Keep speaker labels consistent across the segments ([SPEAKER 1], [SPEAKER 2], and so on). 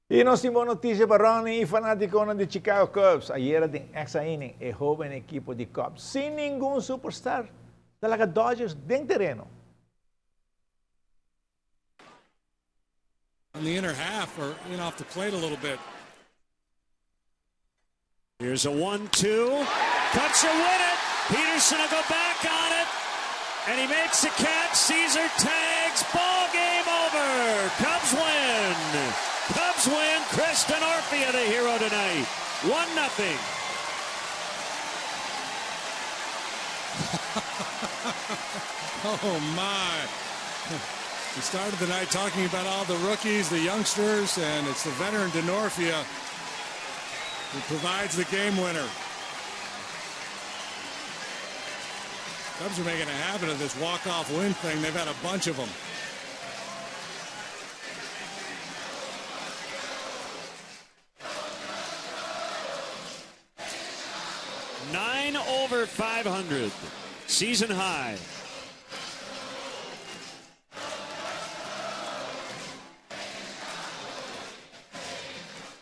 [SPEAKER 1] I nos tin bon notisia pa Ronnie i fanátikonan di Chicago Cubs. Ayera den extra inning e hóben ekipo di Cubs sin ningun superstar ta laga Dodgers den tereno.
[SPEAKER 2] On the inner half or in off the plate a little bit.
[SPEAKER 3] Here's a 1-2. Cubs will win it. Peterson will go back on it. And he makes a catch. Caesar tags. Ball game over. Cubs win. Cubs win. Chris Denorfia the hero tonight. 1-0.
[SPEAKER 2] Oh my. We started the night talking about all the rookies, the youngsters, and it's the veteran Denorfia who provides the game winner. Cubs are making a habit of this walk-off win thing. They've had a bunch of them.
[SPEAKER 3] 9 over 500, season high.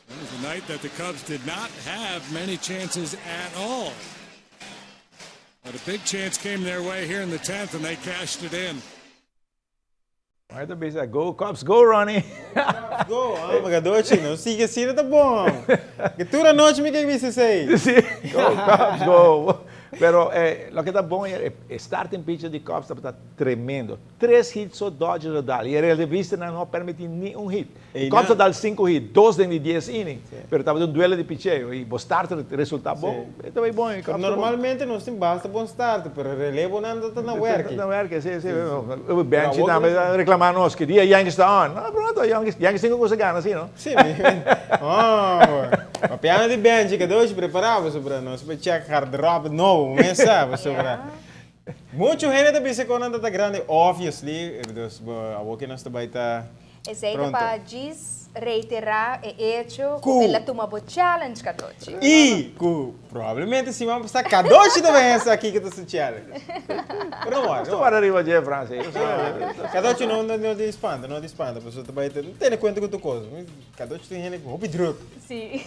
[SPEAKER 2] It was a night that the Cubs did not have many chances at all. But a big chance came their way here in the 10th, and they cashed it in.
[SPEAKER 1] Mai ta bisa, Go Cubs, go Ronnie!
[SPEAKER 4] Go, ah, Magadochi, no sigue asina ta bon. Ke tur anochi mi ke bisa esei.
[SPEAKER 1] Sí, go Cubs, go! Pero eh, loke ta bon e, e starting pitcher di Cubs tabata tremendo. Tres hit so Dodgers a dal y e relevistanan no a permiti ni un hit.
[SPEAKER 4] Ei
[SPEAKER 1] Cubs a
[SPEAKER 4] nan.
[SPEAKER 1] dal cinco hit, dos den di dies inning, pero tabata un duelo di picheo y bo starter resulta bon,
[SPEAKER 4] Sí.
[SPEAKER 1] e ta bay bon y Cubs ta bon.
[SPEAKER 4] Normalmente nos tin basta bon starter, pero relebonan ta na werki.
[SPEAKER 1] Ta na werki, si, si.
[SPEAKER 4] Sí, sí.
[SPEAKER 1] E benchi
[SPEAKER 4] Pero awor
[SPEAKER 1] tambe ta reclama nos, ki dia Yankees ta on? No, pronto, Yankees, Yankees tin cu cosa gana, si no?
[SPEAKER 4] Sí, mi, oh, papiando di benchi, Kadoshi prepara pasobra nos por check garderobe nobo, bo mes sa, pasobra. Mucho hende ta bisa con nan ta ta grandi, obviously, dus bo awor ke nos ta bay ta
[SPEAKER 5] Esey ta
[SPEAKER 4] pronto.
[SPEAKER 5] pa djis reitera e hecho cu
[SPEAKER 4] Cu
[SPEAKER 5] el a tuma bo challenge, Cadochi.
[SPEAKER 4] Y cu probablemente si bo sa Cadochi ta bay hesa kico ta su challenge. Pero no worry,
[SPEAKER 1] Nos
[SPEAKER 4] no
[SPEAKER 1] ta wara
[SPEAKER 4] worry.
[SPEAKER 1] riba dje, Francis. Yo sa.
[SPEAKER 4] Cadochi no no di spanta, no di spanta, pasobra ta bay ta tene cuenta cu tur cos. Cadochi tin hende hopi druk.
[SPEAKER 5] Sí.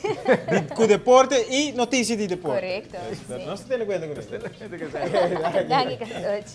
[SPEAKER 4] Di cu deporte y noticia di deporte.
[SPEAKER 5] Correcto,
[SPEAKER 4] Dus
[SPEAKER 5] sí.
[SPEAKER 4] nos ta tene cuenta cu esey.
[SPEAKER 5] Danki, Cadochi.